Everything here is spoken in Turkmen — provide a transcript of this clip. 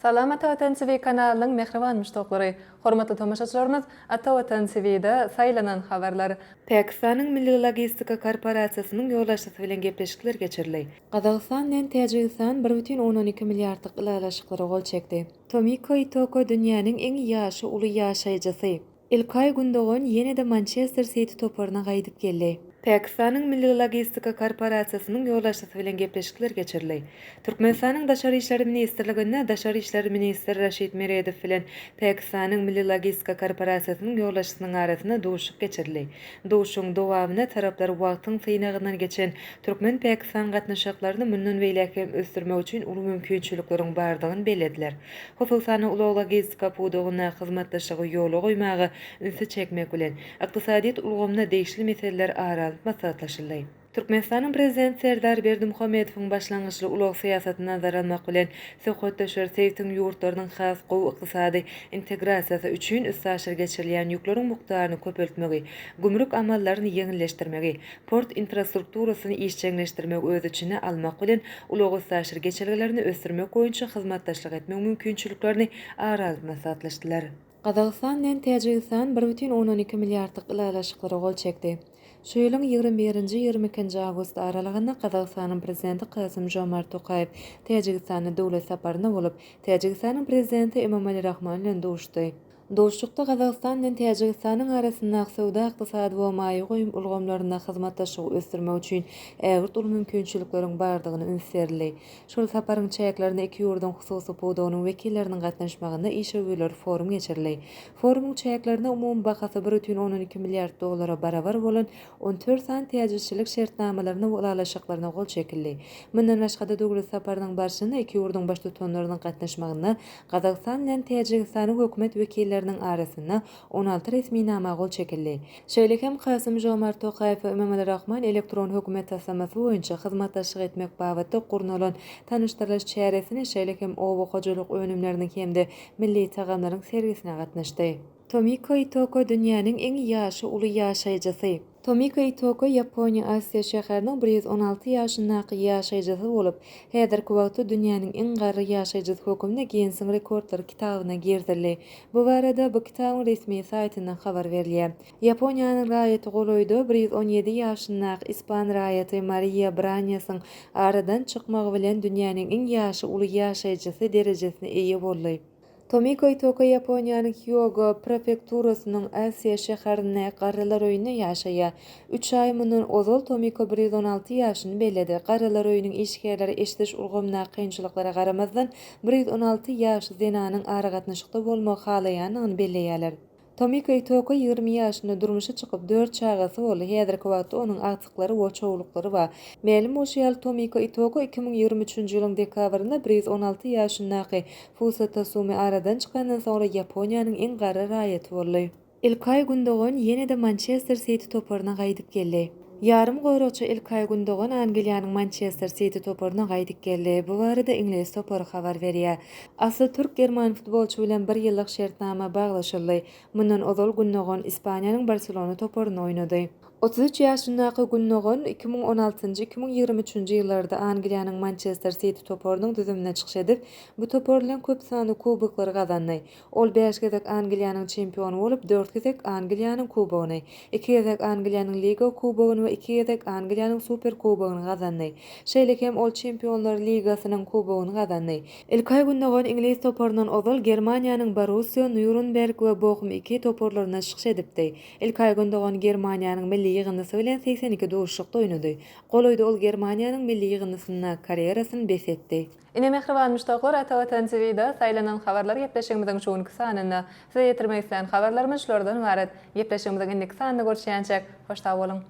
Salam Ata Watan TV kanalynyň mähriban muşdaklary! Hormatly tomaşaçylarymyz Ata Watan TV-de saýlanan habarlar. Pakistanyň Milli logistika korporasiýasynyň ýolbaşçysy bilen gepleşikler geçirildi. Gazagystan bilen Täjigistan bir bütin ondan iki milliardlyk ylalaşyklara gol çekdi. Tomiko Itoko dünýäniň iň ýaşy uly ýaşaýjysy. Ilkaý Gündogan ýene-de Mançester Siti toparyna gaýdyp geldi. Pakistanyň Milli logistika korporasiýasynyň ýolbaşçysy bilen gepleşikler geçirildi. Türkmenistanyň Daşary işler ministrliginde Daşary işler ministri Raşid Meredow bilen Pakistanyň Milli logistika korporasiýasynyň ýolbaşçysynyň arasynda duşuşyk geçirildi. Duşuşygyň dowamynda taraplar wagtyň synagyndan geçen türkmen-pakistan gatnaşyklaryny mundan beýläk hem ösdürmek üçin uly mümkinçilikleriň bardygyny bellediler. Hususan-da, ulag-logistika pudagynda hyzmatdaşlygy ýola goýmaga ünsi çekmek bilen, ykdysadyýet ulgamyna degişli meseleler ara alnyp maslahatlaşyldy. Türkmenistanyň Prezidenti Serdar Berdimuhamedowyň başlangyçly ulag syýasatyny nazara almak bilen, söhbetdeşler sebitiň ýurtlarynyň has gowy ykdysady integrasiýasy üçin üstaşyr geçirilýän ýükleriň mukdaryny köpeltmegi, gümrük amallaryny ýeňilleşdirmegi, port infrastrukturasyny işjeňleşdirmegi öz içine almak bilen, ulag-üstaşyr geçelgelerini ösdürmek boýunça hyzmatdaşlyk etmegiň mümkinçiliklerini ara alyp maslahatlaşdylar. Gazagystan bilen Täjigistan bir bütin ondan iki milliardlyk ylalaşyklara gol çekdi. Şu ýylyň 21-nji, 22-nji awgust aralygynda Gazagystanyň Prezidenti Kasym-Žomart Tokaýew Täjigistanda döwlet saparynda bolup, Täjigistanyň Prezidenti Emomali Rahmon bilen duşuşdy. Duşuşykda Gazagystan bilen Täjigistanyň arasyndaky söwda-ykdysady we maýa goýum ulgamlarynda hyzmatdaşlygy ösdürmek üçin ägirt uly mümkinçilikleriň bardygyna üns berildi. Şol saparyň çäklerinde iki ýurduň hususy pudagynyň wekilleriniň gatnaşmagynda işewürler forum geçirildi. Forumyň çäklerinde umumy bahasy bir bütin ondan iki milliard dollara barabar bolan 14 sany täjirçilik şertnamalaryna we ylalaşyklaryna gol çekildi. Mundan başga-da, döwlet saparynyň barşynda iki ýurduň Baştutanlarynyň gatnaşmagynda Gazagystan bilen Täjigistanyň hökümet wekilleriniň arasynda 16 resminama gol çekildi. Şeýle hem Kasym-Žomart Tokaýew we Emomali Rahmon elektron hökümet taslamasy boýunça hyzmatdaşlyk etmek babatda gurnalan tanyşdyrylyş çäresine, şeýle hem oba hojalyk önümleriniň hem-de milli tagamlaryň sergisine gatnaşdy. Tomiko Itoko dünýäniň iň ýaşy uly ýaşaýjysy. Tomiko Itoko Ýaponiýa Asiýa şäheriniň 116 ýaşyndaky ýaşaýjysy bolup, häzirki wagtda dünýäniň iň garry ýaşaýjysy hökmünde Ginnesiň rekordlar kitabyna girizildi. Bu barada bu kitabyň resmi saýtynda habar berilýär. Ýaponiýanyň raýaty golaýda 117 ýaşyndaky ispan raýaty Mariýa Branýasyň aradan çykmagy bilen dünýäniň iň ýaşy uly ýaşaýjysy derejesine eýe boldy. Tomiko Itoko Ýaponiýanyň Hýogo prefekturasynyň Asiýa şäherindäki garrylar öýünde ýaşaýar. Üç aý mundan ozal Tomiko 116 ýaşyny belledi. Garrylar öýüniň işgärleri eşidiş ulgamyndaky kynçylyklara garamazdan, 116 ýaşly zenanyň aragatnaşykda bolmagy halaýandygyny belleýärler. Tomiko Itoko 20 ýaşynda durmuşa çykyp, dört çagasy boldy. Häzirki wagtda onuň agtyklary we çowluklary bar. Mälim bolşy ýaly, Tomiko Itoko 2023-nji ýylyň dekabrynda 116 ýaşyndaky Fusa Tasumi aradan çykandan soňra Ýaponiýanyň iň garry raýaty boldy. Ilkaý Gündogan ýene-de Mançester Siti toparyna gaýdyp geldi. Ýarym goragçy Ilkaý Gündogan Angliýanyň Mançester Siti toparyna gaýdyp geldi. Bu barada iňlis topary habar berýär. Asly türk-german futbolçy bilen bir ýyllyk şertnama baglaşyldy. Mundan ozal Gündogan Ispaniýanyň Barselona toparynda oýnady. 33 ýaşyndaky Gündogan 2016-njy, 2023-nji ýyllarda Angliýanyň Mançester Siti toparynyň düzüminde çykyş edip, bu topar bilen köp sanly kuboklary gazandy. Ol bäş gezek Angliýanyň çempiony bolup, dört gezek Angliýanyň kubogyny, iki gezek Angliýanyň Liga kubogyny we iki gezek Angliýanyň Superkubogyny gazandy. Şeýle hem ol Çempionlar ligasynyň kubogyny gazandy. Ilkaý Gündogan iňlis toparyndan ozal Germaniýanyň Borussiýa, Nýurnberg we Bohum II toparlarynda çykyş edipdi. Ilkaý Gündogan Germaniýanyň milli ýygyndysy bilen 82 duşuşykda oýnady. Golaýda ol Germaniýanyň milli ýygyndysynda karýerasyny bes etdi. Ine mähriban muşdaklar Ata Watan TVda saýlanan habarlar gepleşigimiziň şu günki sanynda size ýetirmek islän habarlarymyz şulardan ybarat. Gepleşigimiziň indiki sanynda görüşýänçäk hoş sag boluň.